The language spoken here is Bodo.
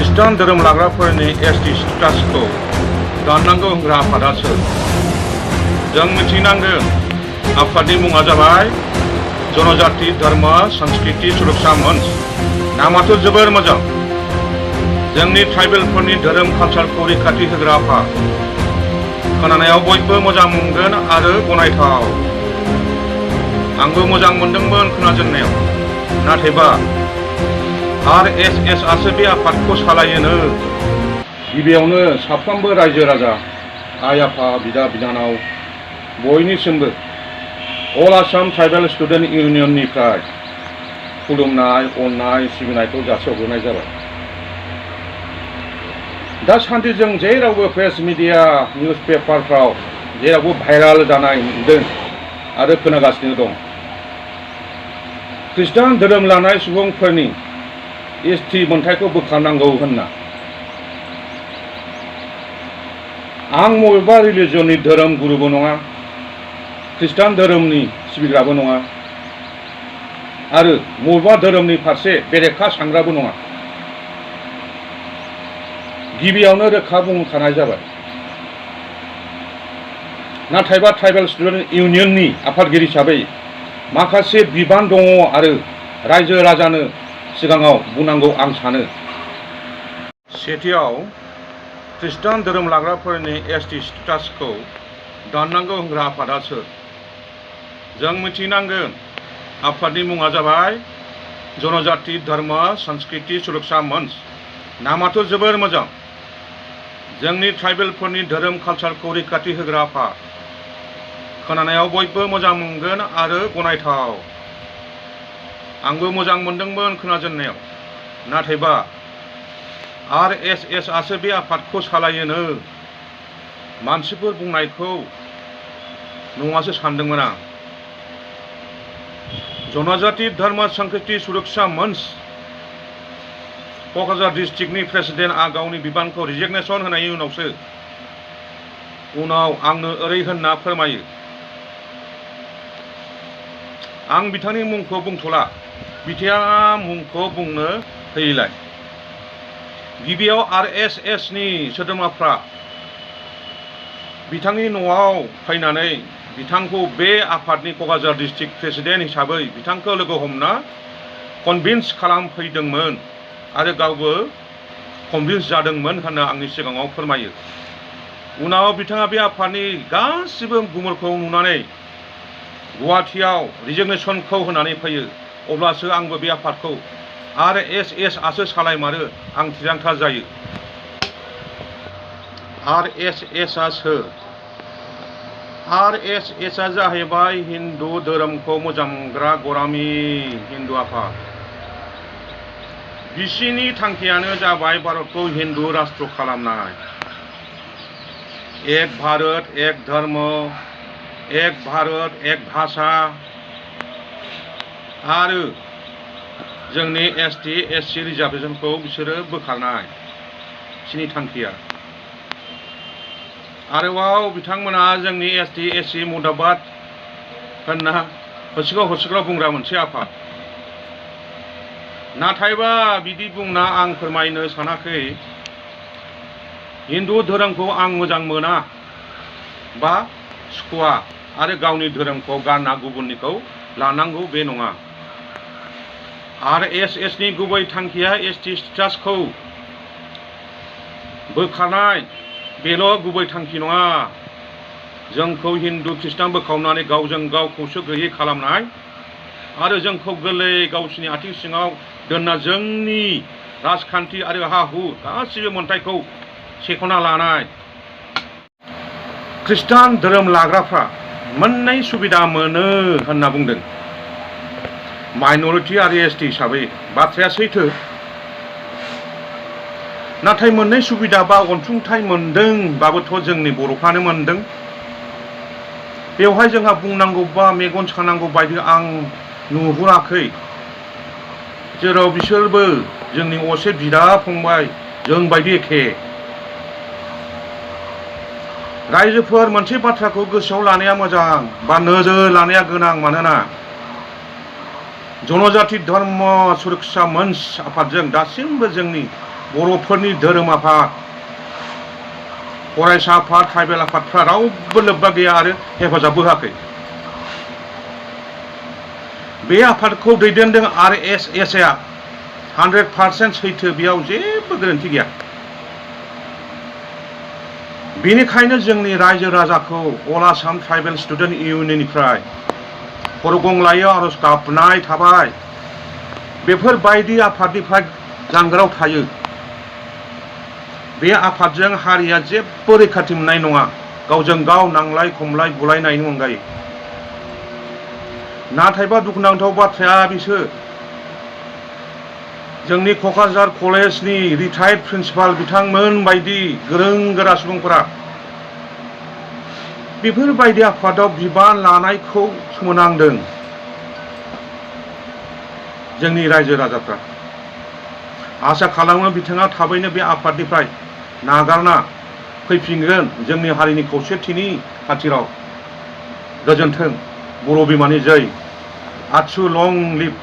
खृष्टान धोरोम लाग्राफोरनि एसटि स्टेटासखौ दाननांगौ होनग्रा आफादा सोर? जों मिथिनांगोन आफादनि मुङा जाबाय जनजाति धर्म संस्कृति सुरक्षा मंच। नामाथ' जोबोर मोजां। जोंनि ट्राइबेलफोरनि धोरोम कालचारखौ रैखाथि होग्रा आफाद। खोनानायाव बयबो मोजां मोनगोन आरो गनायथाव। आंबो मोजां मोनदोंमोन खोनाजेननायाव, नाथायबा RSS आसो बे आफादखौ सालायोनो। गिबियावनो साफ्रोमबो रायजो राजा, आइ आफा, बिदा बिनानाव बयनिसिमबो अल आसाम ट्राइबेल स्टुडेन्ट इउनियननिफ्राय खुलुमनाय, अननाय, सिबिनायखौ जासिहरग्रोनाय जाबाय। दासान्दि जों जेरावबो प्रेस मिडिया, निउस पेपारफ्राव जेरावबो भाइराल जानाय नुदों आरो खोनागासिनो दं। खृष्टान धोरोम लानाय सुबुंफोरनि एसटि मोनथायखौ बोखारनांगौ होनना। आं बबेबा रिलिजननि धोरोम गुरुबो नङा, खृष्टान धोरोमनि सिबिग्राबो नङा आरो बबेबा धोरोमनि फारसे बेरेखा सानग्राबो नङा। गिबियावनो रोखा बुंखानाय जाबाय। नाथायबा ट्राइबेल स्टुडेन्ट इउनियननि आफादगिरि हिसाबै माखासे बिबान दङ आरो रायजो राजानो सिगाङाव बुंनांगौ आं सानो। सेथियाव, खृष्टान धोरोम लाग्राफोरनि एसटि स्टेटासखौ दाननांगौ होनग्रा आफादा सोर? जों मिथिनांगोन आफादनि मुङा जाबाय जनजाति धर्म संस्कृति सुरक्षा मंच। नामाथ' जोबोर मोजां। जोंनि ट्राइबेलफोरनि धोरोम कालचारखौ रैखाथि होग्रा आफाद। खोनानायाव बयबो मोजां मोनगोन आरो गनायथाव। आंबो मोजां मोनदोंमोन खोनाजेननायाव, नाथायबा RSS आसो बे आफादखौ सालायोनो। मानसिफोर बुंनायखौ नङासो सानदोंमोन आं। जनजाति धर्म संस्कृति सुरक्षा मंच क'क्राझार डिस्ट्रिक्टनि प्रेसिडेन्टआ गावनि बिबानखौ रिजिगनेसन होनायनि उनाव आंनो ओरै होनना फोरमायो। आं बिथांनि मुंखौ बुंथ'ला, बिथाङा मुंखौ बुंनो होयैलाय। गिबियाव RSS नि सोद्रोमाफ्रा बिथांनि न'आव फैनानै बिथांखौ बे आफादनि क'क्राझार डिस्ट्रिक्ट प्रेसिडेन्ट हिसाबै बिथांखौ लोगो हमना कनभिन्स खालामफैदोंमोन आरो गावबो कनभिन्स जादोंमोन होनना आंनि सिगाङाव फोरमायो। उनाव बिथाङा बे आफादनि गासिबो गुमुरखौ नुनानै गुवाहाटीयाव रिजिगनेसनखौ होनानै फैयो। अब्लासो आंबो बे आफादखौ RSS आसो सालायमारो आं थिरांथा जायो। RSS आ सोर? RSS आ जाहैबाय हिन्दु धोरोमखौ मोजां मोनग्रा गरामि हिन्दु आफाद। बिसिनि थांखियानो जाबाय भारतखौ हिन्दु राष्ट्र खालामनाय। एक भारत एक धर्म, एक भारत एक भाषा आरो जोंनि ST SC रिजार्भेसनखौ बिसोरो बोखारनाय बिसिनि थांखिया। आरोबाव बिथांमोना जोंनि ST SC मुर्दाबाद होनना होसिख्राव बुंग्रा मोनसे आफाद। नाथायबा बिदि बुंना आं फोरमायनो सानाखै हिन्दु धोरोमखौ आं मोजां मोना बा सुखुवा आरो गावनि धोरोमखौ गारना गुबुननिखौ लानांगौ बे नङा। RSS नि गुबै थांखिया ST स्टेटासखौ बोखारनाय बेल' गुबै थांखि नङा। जोंखौ हिन्दु खृष्टान बोखावनानै गावजों गाव खौसे गैयै खालामनाय आरो जोंखौ गोरलै गावसिनि आथिं सिङाव दोनना जोंनि राजखान्थि आरो हा-हु गासिबो मोनथायखौ सेख'ना लानाय। खृष्टान धोरोम लाग्राफ्रा मोननै सुबिदा मोनो होनना बुंदों। माइन'रिटि आरो ST हिसाबै बाथ्राया सैथो। नाथाय मोननै सुबिदा बा अनसुंथाइ मोनदोंबाबोथ' जोंनि बर'फ्रानो मोनदों। बेवहाय जोंहा बुंनांगौ बा मेगन सानांगौ बायदि आं नुहुराखै। जेराव बिसोरबो जोंनि असे बिदा फंबाय जोंबायदि एखे। रायजोफोर मोनसे बाथ्राखौ गोसोआव लानाया मोजां बा नोजोर लानाया गोनां। मानोना जनजाति धर्म सुरक्षा मंच आफादजों दासिमबो जोंनि बर'फोरनि धोरोम आफाद, फरायसा आफाद, ट्राइबेल आफादफ्रा रावबो लोब्बा गैया आरो हेफाजाबबो होआखै। बे आफादखौ दैदेनदों RSSआ 100% सैथो, बेयाव जेबो गोरोन्थि गैया। बेनिखायनो जोंनि रायजो राजाखौ अल आसाम ट्राइबेल स्टुडेन्ट इउनियननिफ्राय खर'गंग्लायाव आरज गाबनाय थाबाय, बेफोरबायदि आफादनिफ्राय जानगाराव थायो। बे आफादजों हारिया जेबो रैखाथि मोननाय नङा, गावजों गाव नांलाय खमलाय बुलायनायनि अनगायै। नाथायबा दुखुनांथाव बाथ्राया बिसो, जोंनि क'क्राझार कलेजनि रिटायार्ड प्रिन्सिपाल बिथांमोन बायदि गोरों गोरा सुबुंफोरा बेफोरबायदि आफादाव बिबान लानायखौ सोमोनांदों। जोंनि रायजो राजाफ्रा आसा खालामो बिथाङा थाबैनो बे आफादनिफ्राय नागारना फैफिनगोन जोंनि हारिनि खौसेथिनि खाथिराव। गोजोन्थों। बर' बिमानि जै। आसु लं लिभ